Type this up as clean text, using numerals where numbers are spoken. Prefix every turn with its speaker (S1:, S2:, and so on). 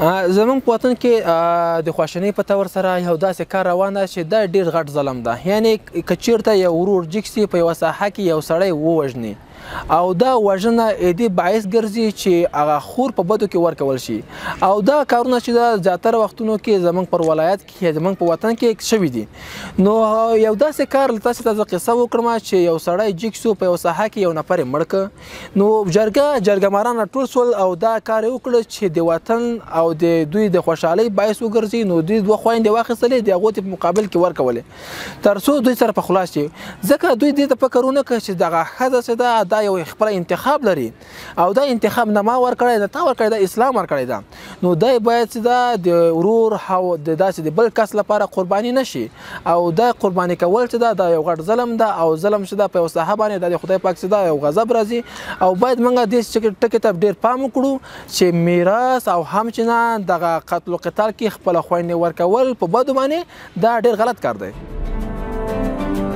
S1: زمونږ په وطن کې د خواشینۍ په تور سره یو داسې کار روان ده چې دا ډیر غټ ظلم ده. یعنی که چیرته یو ورور جګ سي په یوه ساحه کې یو سړی ووژني او دا وژنه دې باعث ګرځي چې هغه خور په بدو کې ورکول شي، او دا کارونه چې دا زیاتره وختونو کې زمونږ پر ولایت کې، زمونږ په وطن کې شوي دي. نو یو داسې کار تاسې ته زه قصه وکړم چې یو سړی جګ سو په یو ساحه کې یو نفر یې مړ کړ، نو جرګه ماران راټول سول او دا کار یې وکړ چې د وطن او د دوی د خوشحالۍ باعث وګرځي. نو دوی دوه خویندې واخیستلې، د هغو په مقابل کې ورکولې تر څو دوی سره په خلاص شي، ځکه دوی دې ته فکر ونه کړ چې دغه ښځه چې ده دا یو خپل انتخاب لري او دا انتخاب نه ما ورکړی نه تا ورکړی، دا اسلام ورکړی ده. نو دی باید چې دا د ورور او د داسې د بل کس لپاره قرباني نه شي، او دا قرباني کول چې دا یو غټ ظلم ده، او ظلم چې دا په یو ساحه باندې دا د خدای پاک چې دا یو غضب راځي. او باید موږ دې ټکي ته ډېر پام وکړو چې میراث او هم چې نه دغه قتل و قتال کې خپله خویندې ورکول په بدو باندې دا ډېر غلط کار دی.